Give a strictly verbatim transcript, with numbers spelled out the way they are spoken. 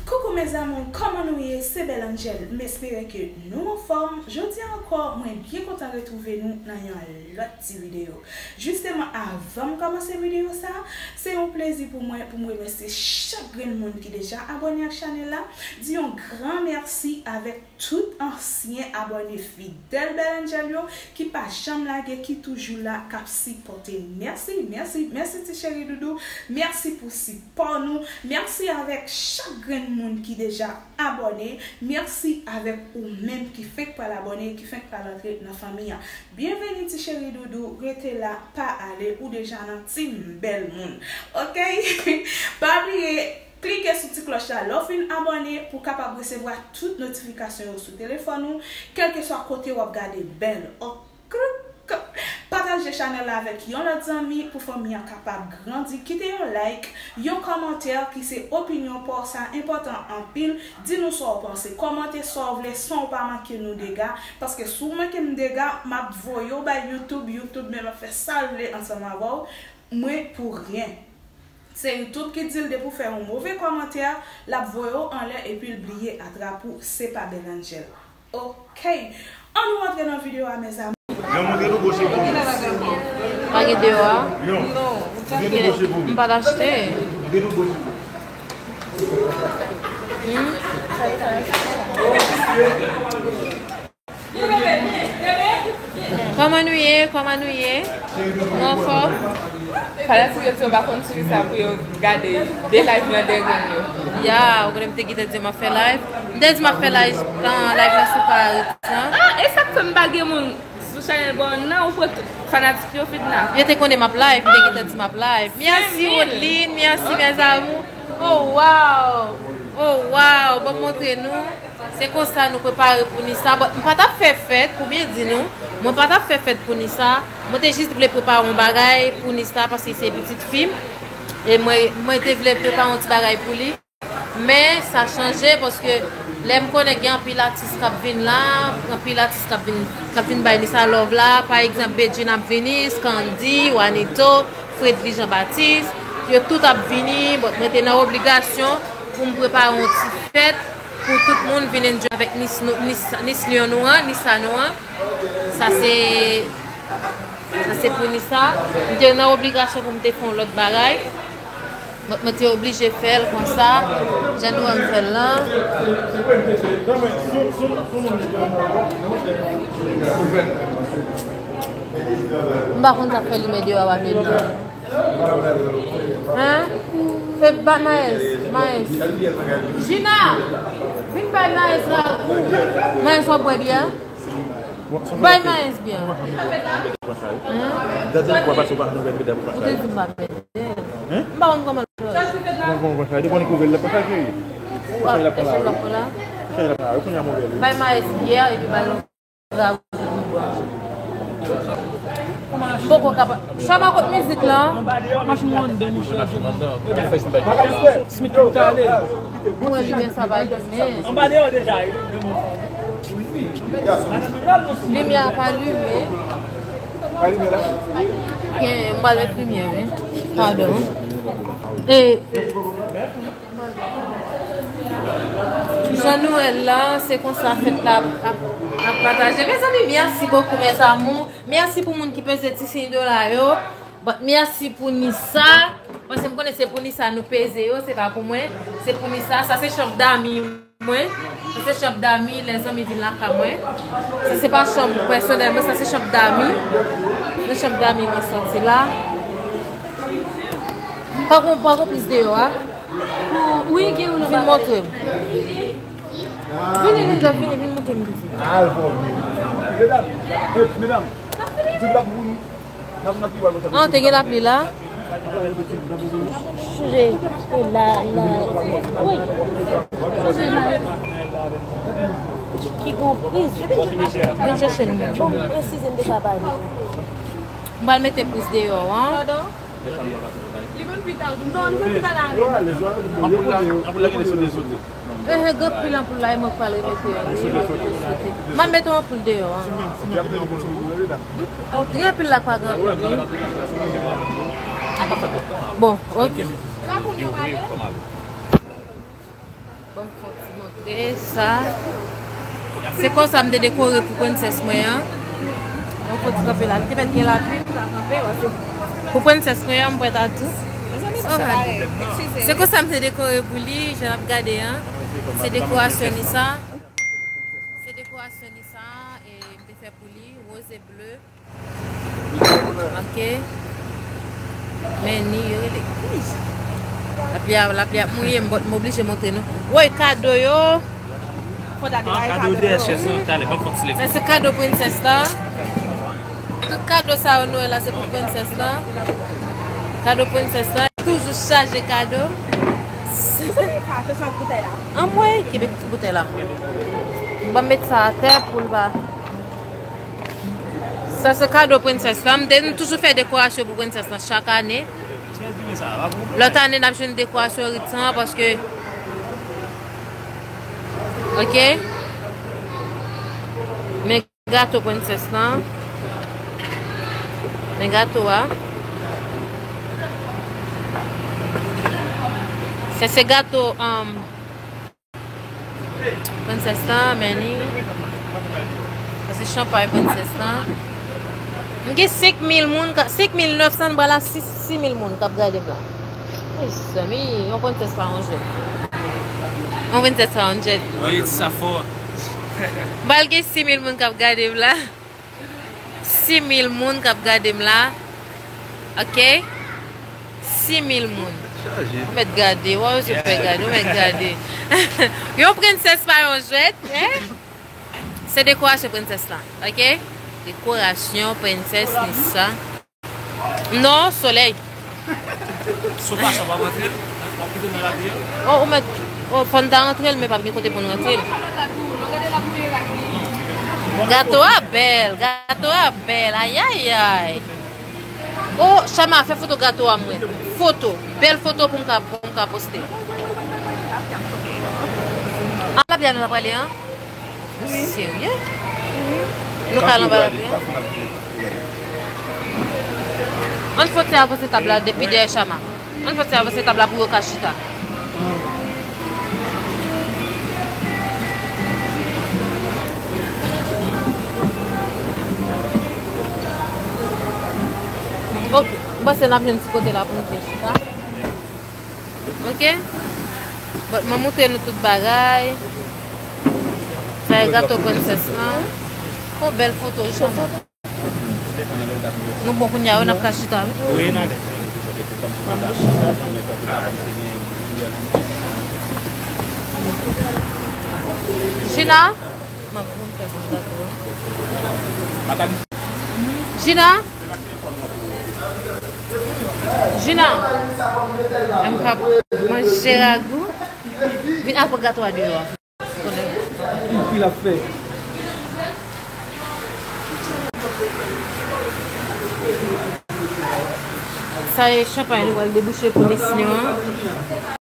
Koukou mes amours, kòman nou ye? Se Belle Angel. M espere ke nou anfòm. Jodi a ankò, mwen byen kontan retwouve nou nan yon lòt ti videyo. Jisteman, avan m kòmanse videyo sa, se yon plezi pou mwen pou m remèsye chak grenn moun ki deja abòne ak chanèl la. Di yon gran mèsi avèk tout ansyen abòne fidèl Belle Angel yo ki pa janm lage, ki toujou la, k ap sipòte. Mèsi, mèsi, mèsi ti cheri doudou. Mèsi pou sipò nou. Mèsi avèk chak grenn moun ki deja abòne. Mèsi avèk ou menm ki fenk pral abòne, ki fenk pral antre nan fanmi an. Byenveni ti cheri doudou, rete la, pa ale, ou deja nan team bèl moun. Oke? Pa bliye, klike sou ti klòch la lè w fin abòne pou w kapab resevwa tout notifikasyon yo sou telefòn ou, kèlkeswa kote w ap gade Bèl. Ok? Pataje chanèl la avèk yon lòt zanmi pou fanmi an kapab grandi. Kite yon like, yon kòmantè ki se opinyon pa w, sa enpòtan anpil. Di nou sa w panse, kòmante sa w vle san w pa manke nou dega, paske si w manke m dega, m ap voye w bay YouTube, YouTube menm ap fè sa l vle ansanm avè w. Mwen pou ryen. Se YouTube ki di l depi w fè yon move kòmantè, l ap voye w anlè epi l bliye atrap ou, se pa Belle Angel. Ok. Ann nou antre nan videyo a, mes amours. Yon montre nou bò cheve w. Pa gen deyò a? Yon. Montre nou bò cheve w. M pa t achte. Montre nou bò cheve w. Hmm? Kòman nou ye? Kòman nou ye? Nou anfòm? Fanatik yo di yo pa konn sou kisa pou yo gade de live nan de grenn yo. Ya, ou konnen m te gentan di m ap fè live. M te di m ap fè live, ah, live la sou Paris, an. Ah, e sa k fè m pa gen moun sou chanèl bò nan, ou pran tout fanatik yo fidnape. Yo te konnen m ap live, m te gentan di m ap live. Mèsi Roline, mèsi mes amours. Oh, wow! Oh, wow! Ban m montre nou. Se konsa nou prepare pou Nisa. Bon, m pa t ap fè fèt, pou byen di nou, mwen pa t ap fè fèt pou Nisa. Mwen te jis vle prepare yon bagay pou Nisa, paske se pitit fi m. E mwen, mwen te vle prepare yon ti bagay pou li. Men, sa chanje, paske lè m konnen gen anpil atis k ap vin la, anpil atis k ap vin, k ap vin bay Nisa love la. Pa egzanp, Bedjine ap vini, Scandy, Wanito, Fredly Jean Baptiste, yo tout ap vini. Bon, mwen te nan obligasyon pou m prepare yon ti fèt pou tout moun vin enjoy avèk Nis nou, Nis, Nis Lyon nou an, Nisa nou an. Sa se, sa se pou Nisa. M te nan obligasyon pou m te fè yon lòt bagay. Mwen, mwen te oblije fè l konsa, jan nou wè m fè l lan. M pa konn sa k fè limyè deyò a pa vle nan. Hein? Fè ba Maes, Maes. Gina, vin bay Maes la. Maes, w ap bwè byè? Bay Maes byè. Hein? Ou te di m pa mete. M pa konn kòman l fè. Bay Maes byè epi bay l. M poko kapab. Chama kot mizik lan. Machin andan, Michel. Smith ki tale. Mwen limen sa pa limen. Anba deyò deja. Limyè a pa limen. Gen, m pral met limyè, wi. Padon. E Jan nou wè l la, se konsa fèt la ap, ap, ap pataje. Mezanmi, mèsi bokou, mes amours. Mèsi pou moun ki peze ti siy dola yo. Bon, mèsi pou Nisa. Paske m konnen se pou Nisa nou peze yo, se pa pou mwen. Se pou Nisa. Sa se chanm dami mwen. Sa se chanm dami, lèzanmi vin lakay mwen. Sa se pa chanm pèsonèl mwen, sa se chanm dami. Nan chanm dami mwen soti la. Pa gon, pa gon plis deyò a. Wi, gen youn anba. Vin montre m. Vini, Linda, vini, vin montre m. Medam, medam, ti lapli pou nou. N ap, n ap pi wè konsa. Ah, te gen lapli la? Sonje, e la, la, wi. Ki gon priz. Vin chèche l. Bon, presize m te ka pale. M pral mete priz deyò, an. Li vin pita. Non, li vin pita la. Anpoul la, anpoul la genlè sote sote. Eh, eh, gen anpil anpoul la, e mwen k pral remete yo. M ap mete yon anpoul deyò, an. Gen anpil la k pa gen anpil, wi. Bon, ok. Ban m fè yon ti montre sa. Se konsa m te dekore pou prensès mwen an. Mwen fè ti kanpe la. Li te mèt gen lapli, m ta kanpe, wè, se pou prensès mwen an, m pral tou. Mezanmi, nou sa parèy. Eskize. Se konsa m te dekore pou li, jan n ap gade an. Se dekorasyon li sa. Se dekorasyon li sa, e m te fè pou li, woz e ble. Ok. Men ni yo rele. Lapli a, lapli ap mouye m, but m oblije montre nou. Woy, kado yo. Fò ta gen kado dèyè chèz lan, talè, ban m fè ti leve. Sa se kado prensès la. Tout kado sa yo Nwèl la, se pou prensès la. Kado prensès la. Toujou chaje kado. Anmwey, kenbe ti boutèy la. Ban m met sa atè pou l pa. Sa se kado prensès la. M te, nou toujou fè dekorasyon pou prensès lan chak ane. Lòt ane, n ap jwenn dekorasyon rit sa, paske, ok? Men gato prensès lan. Men gato a. Sa se gato, um, Prensès lan, men li. Sa se chanpay prensès lan. M gen senk mil moun, ka- senk mil nèf san, m pral a sis, sis mil moun k ap gade m la. Mezanmi, yon prensès pa yon jwèt. Yon prensès pa yon jwèt. Wi, di sa fò. M pral gen sis mil moun k ap gade m la. Sis mil moun k ap gade m la. Ok? Sis mil moun. Chaje. Ou mèt gade, wè, yo sot fè gade, ou mèt gade. Yon prensès pa yon jwèt, hein? Se dekorasyon prensès la, ok? Dekorasyon prensès Nissa. Non, solèy. Si w pa sa, w ap rantre l? W ap kite l nan lapli a? Oh, ou mèt, oh, fò n ta rantre l, men p ap gen kote pou n rantre l. Gato a bèl, gato a bèl, ayayay. Oh, Chama, fè foto gato a mwen. Foto, bèl foto pou m ka, pou m ka poste. An lapli a nou ta prale, an? Serye? Nou ka al anba lapli a? Ann fè ti avanse tab la depi dèyè Chama. Ann fè ti avanse tab la pou yo ka chita. Ok, m panse n ap jwenn ti kote la pou nou te chita. Ok? Bon, mwen montre nou tout bagay. Sa e gato prensès lan. Yon bèl foto, wi, Chama. Nou bon kounye a, wi, n ap ka chita, wi. Wi, n ale. Gina? Gina? Gina? M p ap manje ragou. Vin apre gato a deyò a. Ki l ap fè? Sa e chanpay nou pral debouche pou Nesli an.